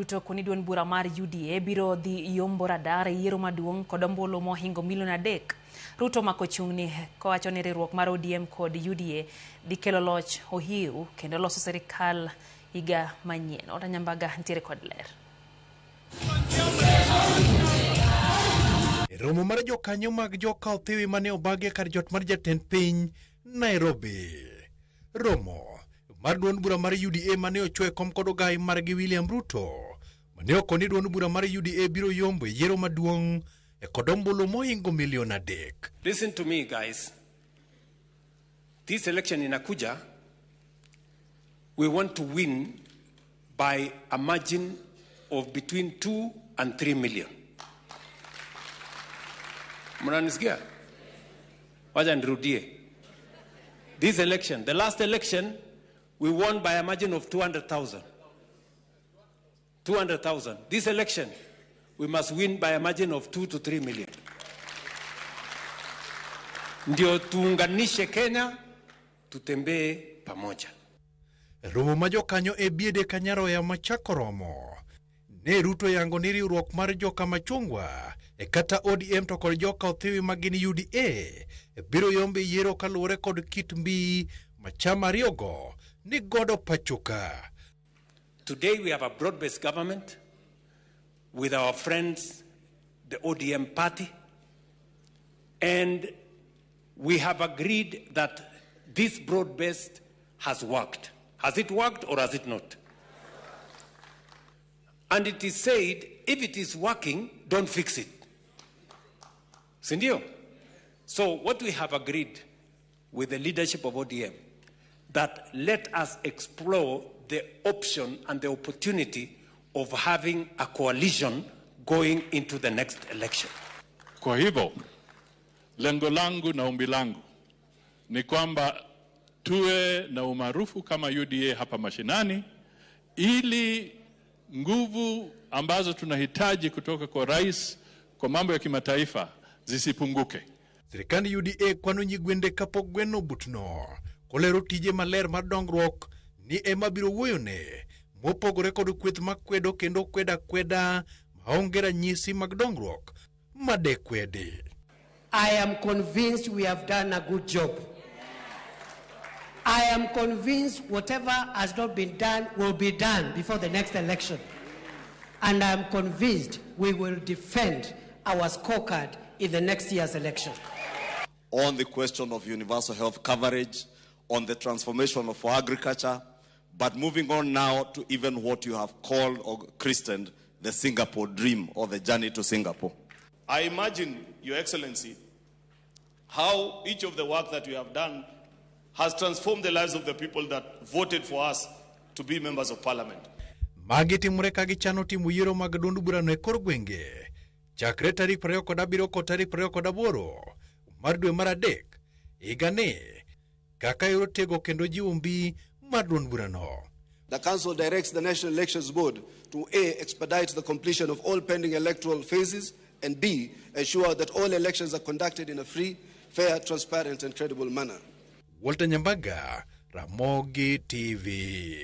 Ruto koni duond bura mar UDA biro dhi yombo radar e yiero maduong' kod ombulu mohingo milion 3. Ruto omako chung'ni kowacho ni riwruok mar ODM kod UDA dhi kelo loch ohiu kendo loso sirikal higa manyien. Walter Nyambaga nitiere kod ler. E romo mar jokanyo mag joka Othiwi mane obagi e kar jot mar jatend piny Nairobi. Romo mar duond bura mar UDA mane ochwo e kom kod ogai margi William Ruto mane okoni duond bura mar UDA biro yombo e yiero maduong' e kod ombulu mohingo milion 3. Listen to me guys. This election inakuja, we want to win by a margin of between 2 and 3 million. Mnanisikia? Wacha nirudie. This election, the last election, we won by a margin of 200,000. 200,000. This election, we must win by a margin of 2 to 3 million. Ndio tuunganishe Kenya, tutembee pamoja. Romo ma jokanyo e biede Kanyaroya machako romo. Ne Ruto yango ni riwruok mar joka Machungwa e kata ODM to kod joka Othiwi ma gin UDA biro yombe yiero kaluwore kod kit mbii ma chama ariyogo ni godo pachoka. Today we have a broad-based government with our friends, the ODM party, and we have agreed that this broad-based has worked. Has it worked or has it not? And it is said, if it is working, don't fix it. Sindio? So what we have agreed with the leadership of ODM, that let us explore the option and the opportunity of having a coalition going into the next election. Kwa hivyo, lengo langu na ombi langu ni kwamba tuwe na umaarufu kama UDA hapa mashinani, ili nguvu ambazo tunahitaji kutoka kwa rais kwa mambo ya kimataifa zisipunguke. Sirikand UDA kwano nyigwende kapok gweno obutno, kolero tije maler mar dongruok ni ema biro wuoyone, mopogore kod kweth makwedo kendo kweda kweda maonge ranyisi mag dongruok madekwedi. I am convinced we have done a good job. I am convinced whatever has not been done will be done before the next election. And I am convinced we will defend our scorecard in the next year's election. On the question of universal health coverage, on the transformation of agriculture, but moving on now to even what you have called or christened the Singapore dream or the journey to Singapore. I imagine, Your Excellency, how each of the work that we have done has transformed the lives of the people that voted for us to be members of parliament. Magi timore ka gichano timo yiero mag duond burano e kor gwenge chakre tarik 27 kod tarik 28 mar dwe mar 3 higani kaka yor tego kendo jiwo mbi mar duond burano. The Council directs the National Elections Board to A, expedite the completion of all pending electoral phases, and B, ensure that all elections are conducted in a free, fair, transparent, and credible manner. Walter Nyambaga, Ramogi TV.